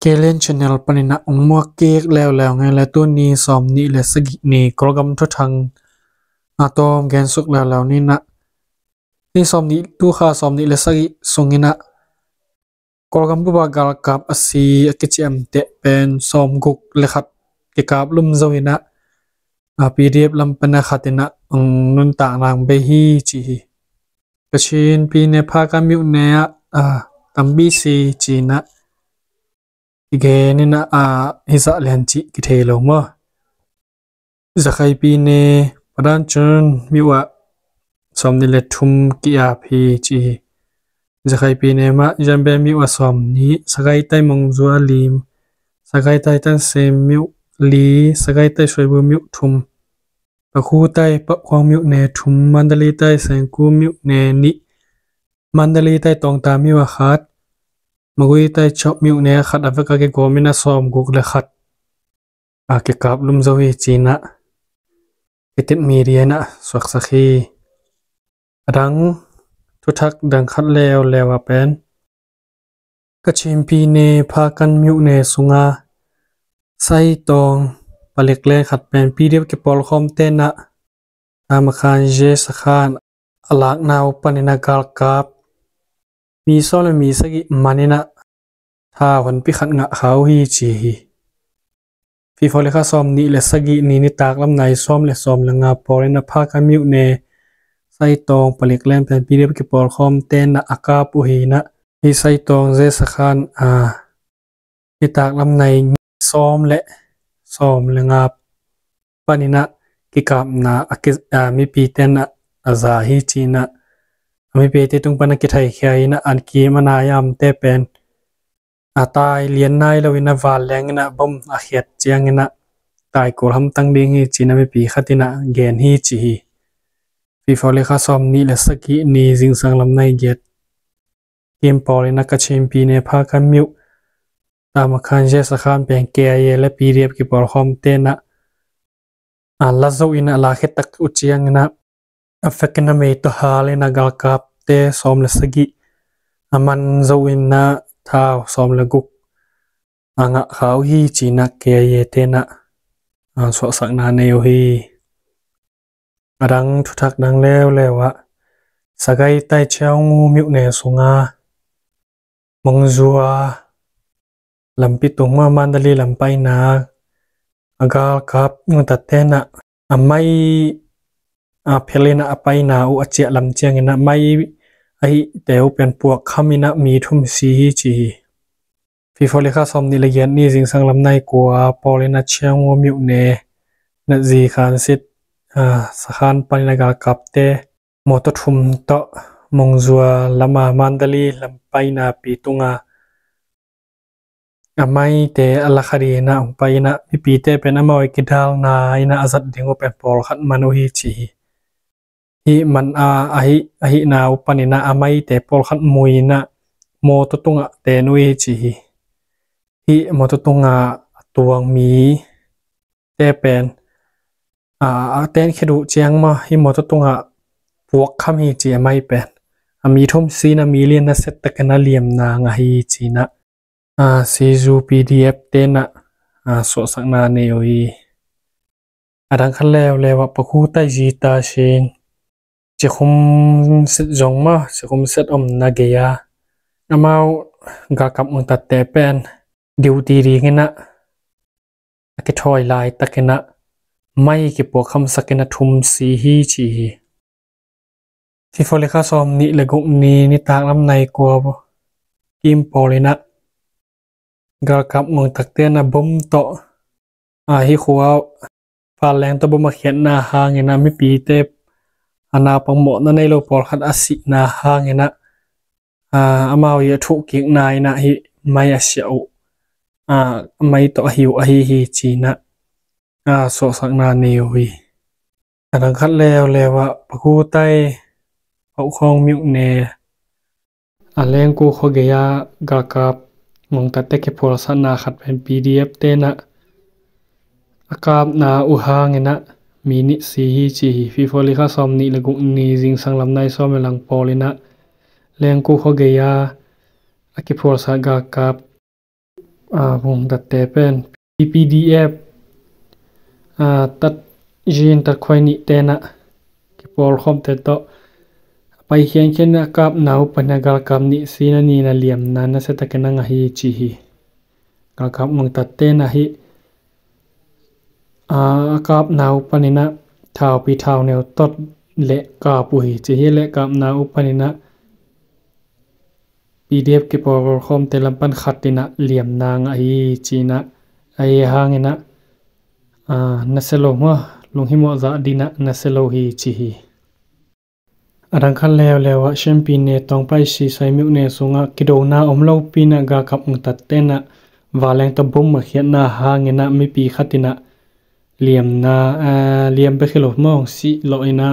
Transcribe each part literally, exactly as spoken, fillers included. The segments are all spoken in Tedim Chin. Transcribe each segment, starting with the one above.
Kelen channel panin ah ong muak kik leuleu nge le, tuni sawmnih le sagih ni Kawlgam thuthang a tawm gensuk leuleu ni in ah, ni sawmnih, tu kha sawmnih le sagih sungin ah Kawlgam bup ah galkap a si a kiciamteh pen sawmguk le khat kikap lum zo in ah, a P D F lam pan a khat in ah ong nuntak nang bei hi ci hi. Kachin pyine Phakan myone ah, a, tampi si ci in ah i gen in ah, a, hizah lian cih kithei lo maw. Zakhaipyine Padanchun myo ah sawmnih le thum ki-ap hi ci hi. Zakhaipyine mah Yanben myo ah sawmnih, Sagaitai Mongzua li, Sagaitai Tanse myo li, Sagaitai Soibu myo thum, Pakhutai Pakhuang myone thum, Mandalitai Sengku myone nih, Mandalitai Tawngta myo ah khat, Maguitai Chawk myone khat a vek a kigawm in ah sawmguk le khat a kikap lum zo hi ci in ah Kitit Media in ah suaksak hi. A dang thuthak dang khat leuleu ah pen Kachin pyine Phakan myone sunga Saitawng palik len khat pen P D F kipawlkhawmte in ah Tamakhan Zesakhan a lakna uh panin ah galkap mi sawm le mi sagih man in ah thau honpi khat ngah kha uh hi ci hi. Fifo le kha sawmnih le sagih ni nitak lam nai sawm le sawm le nga pawl in ah Phakan myone Saitawng palik len pen P D F kipawlkhawmte in ah a kap uh hi in ah, hi Saitawng Zesakhan a nitak lam nai sawm le sawm le nga panin ah kikapna a ki, a, mipite in ah a za hi ci in ah, a mipite tung pan a kithaikhia in ah, an kim a nai amte pen a tai lian nai lo in ah vanleng in ah bom a khiat ciangin ah tai kul hamtang ding hi ci in ah mipi khat in ah gen hi ci hi. Fifo le kha sawmnih le sagih ni zingsang lam nai giat kim pawl in ah Kachin pyine Phakan myo Tamakhan Zesakhan pen K I A le P D F kipawlkhawmte in ah a la zo in ah a la khit tak uh ciangin ah a fek in ah mei tawh hal in ah galkapte sawm le sagih a man zo in ah thau sawm le guk a ngah kha uh hi ci in ah K I A te in ah, a, suahsakna nei uh hi. A dang thuthak dang leuleu ah Sagaitai Chaungu myone sunga Mongzua lampi tung mah Mandalay lam paina a galkap ngungtatte in ah a mai a phel in ah a paina uh a ciah lam ciangin ah mai a hihte uh pen puak kham in ah mi thum si hi ci hi. Fifo le kha sawmnih le giat ni zingsang lam nai kua pawl in ah Chaungu myone Natzi khansit, a, sakhan panin ah galkapte mawtaw thum tawh Mongzua lam a Mandalay lam paina pi tung a a maite a la kha ding in ah hong pai in ah mipite pen amau i kidalna in ah a zat ding uh pen pawlkhat man uh hi ci hi. Hih man a, a hih, a hihna uh panin ah a maite pawlkhat mui in ah mawtaw tungah ten uh hi ci hi. Hih mawtaw tungah a tuang mite pen a, a ten khit uh ciang mah hih mawtaw tungah puak kham hi ci a mai pen. A mi thum si in ah mi lian nasia takin a liamna ngah hi ci in ah, a, Sizu P D F te in ah, a, suahsakna nei uh hi. A dang khat leuleu ah Pakhutai Zita Sin, Cikhum Set zong mah, Cikhum Set omna gei a amau galkap ngungtatte pen duty ding in ah a kithawi laitakin ah mai kipuak khamsak in ah thum si hi ci hi. Fifo le kha sawmnih le guk ni nitak lam nai kua kim pawl in ah galkap ngungtatte in ah bom tawh, a, hih khua vanleng tawh bom a khiatna hangin ah mipite a naupang mawhna nei lo pawlkhat a sihna hangin ah, a, amau i a thuhkikna in ah hih mai a siah uh, a, mai tawh a hi uh ahi hi ci in ah, a, suahsakna nei uh hi. A dang khat leuleu ah Pakhutai Paukhawng myone a Lengku khua gei a galkap ngungtatte kiphualsatna khat pen P D F te in ah a kapna uh hangin ah mi nih si hi ci hi. Fifo le kha sawmnih le guk ni zingsang lam nai sawm le lang pawl in ah Lengku khua gei a a kiphualsat galkap a, vungtatte pen P P D F, a, tat zin tat khuai nih tenah kipawlkhawmte tawh a paikhiankhian a kapna uh panin a galkap nih sin a ni in a liamna nasia takin a ngah hi ci hi. Galkap ngongtat tenah hi, a, a kapna uh panin a thaupi thauneu tot le kap uh hi ci hi. Le kapna uh panin a P D F kipawlkhawmte lam pan khat in a liamna ngah hi ci in a, ahi hangin a, a, nasia lo maw, lunghimawh zah dingin a nasia lo hi ci hi. A dang khat leuleu ah Shanpi ne Tawngpai Sisai myone sungah kidona om lopi in a galkap ngongtat tenah vanleng tawh bom a khiatna hangin a mipi khat in a liamna, a, liam bek hi lo maw, sih lawh in a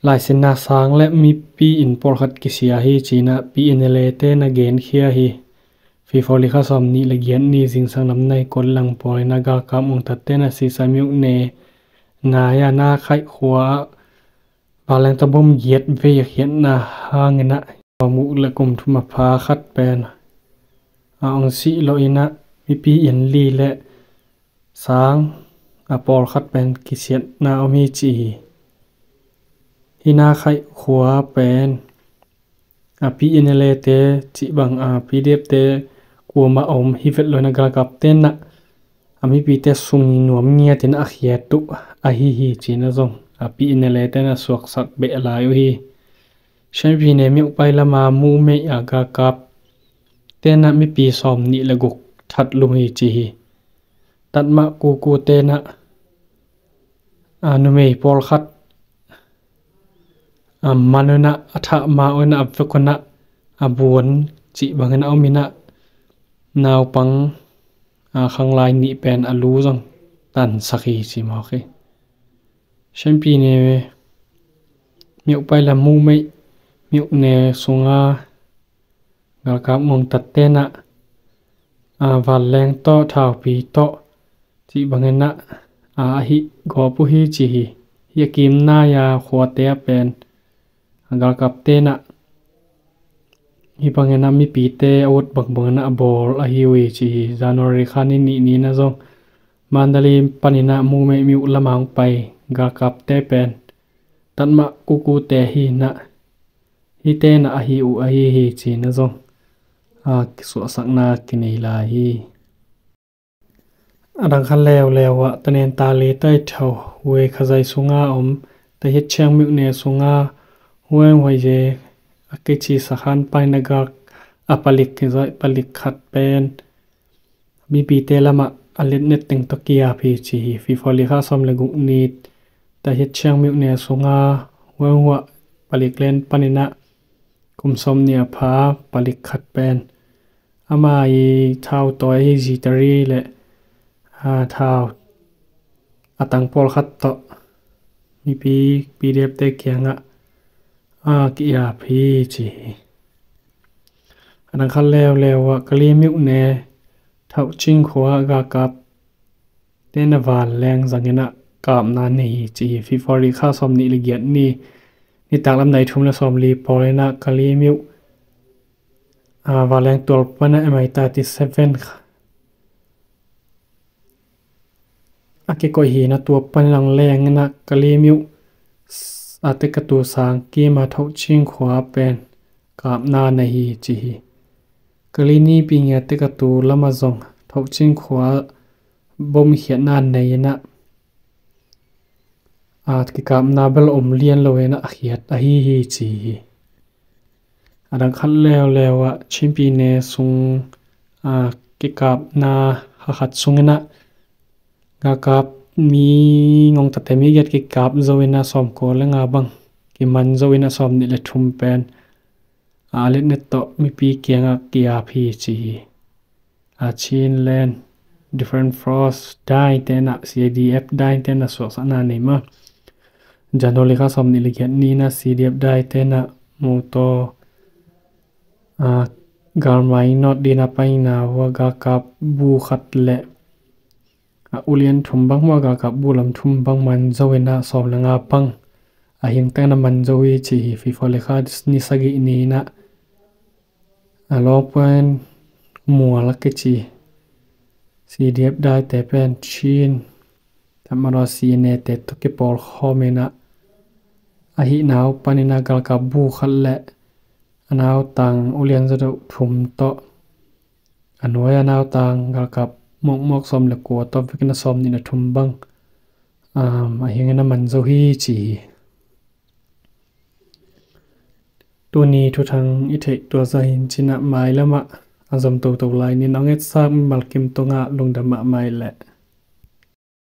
laisinna sang le mipi inn pawlkhat kisia hi ci in a P N L A te in a genkhia hi. February kha sawm nih le giat ni zingsang lam nai kawllang pawl in a galkap ngongtat tenah Sisai myone nai a Na Khaih khua ah vanleng tawh bom giat vei a khiatna hangin a, a muk le kum thum a pha khat pen a ong sih lawh in a mipi inn li le sang a pawlkhat pen kisiatna om hi ci hi. Hi Na Khaih khua pen a P N L A te cih bang a P D F te kuamah om hi vet lo in a galkap tenah a mipite sung nuam ngiat in a khiat uh ahi hi ci in a zong a P N L A te in a suaksak beh lai uh hi. Shanpi ne Myopai lam a Mumeih a galkap tenah mipi sawm nih le guk that lum hi ci hi. Tatmah Kuku tenah, a, numei pawlkhat, a, man un a, a thah ma un a, a vek un a, a buan cih bangin a om in a, naupang, a, khanglai nih pen a lu zong tansak hi ci mawk hi. Shanpi ne Myopai lam Mumeih myone sunga galkap ngongtat tenah, a, vanleng tawh thaupi tawh cih bangin a, a, ahi gawp uh hi ci hi. Hi a kimnai a khuate ah pen a galkap tenah hi bangin a mipite a ut bangbangin a bawl ahi uh hi ci hi. January kha ni nih ni in a zong Mandalay panin a Mumeih myo lam a ong pai galkapte pen Tatmah Kukute hi in a, hite in a ahi uh ahi hi ci in a zong, a, kisuahsakna kinei lai hi. A dang khat leuleu ah Tanen Tale Tai Tho Huai Khazai sunga om Tahit Chiang myone sunga Huang Huai Ye a kici sakhan panin a galkap a palik kizai palik khat pen mipite lamah a letnet teng tawh ki-ap hi ci hi. February kha sawm le guk ni Tahit Chiang myone sunga Huang Huai palik len panin a kum sawm nih a pha palik khat pen ama i thau tawi ahi zitari le, a, thau a tang pawlkhat tawh mipi P D F te kiangah, a, ki-ap hi ci hi. A dang khat leuleu ah Kali myone Thauching khua galkap ten a vanleng zangin a kapna nei hi ci hi. February kha sawm nih le giat ni nitak lam nai thum le sawm li pawl in a Kali myo, a, vanleng tual pan a M I thirty seven a kikoih hi in a tua pan lang leng in a Kali myo a tekatu sang kim a Thauching khua pen kapna nei hi ci hi. Kali nipi ngia tekatu lam a zong Thauching khua bom khiatna nei in a, a, kikapna bel om lian lo in a khiat ahi hi ci hi. A dang khat leuleu ah Chinpi ne sung, a, kikapna kha khat sungin a galkap mi ngongtatte mi giat kikap zo in a sawm kua le nga bang kiman zo in a sawm nih le thum pen a letnet tawh mipi kiangah ki-ap hi ci hi. A Chinland Defense Force dai ten a C D F dai ten a suaksakna nei mah. January kha sawm nih le giat ni in a C D F dai ten a motor, a, galmai nawt dingin a paina uh a galkap bu khat le a ulian thum bang maw a galkap bu lam thum bang man zo in a sawm le nga bang a hingtang in a man zo hi ci hi. February kha ni sagih ni in a a lawng puan Mual a kici C D F daite pen Chin, tamaw C N A te tawh kipawl khawm in ah, a hihnau panin ah galkap bu khat le a nautang ulian zadoh thum tawh, a nuai a nautang galkap mawkmawk sawm le kua tawh vekin a sawm nih na thum bang, um, a hingin a man zo hi ci hi. Tuni thuthang i theih tua zah in cin ah mailamah a zom toto lai ni. Nong etsak mimal kim tungah lungdam mahmah i leh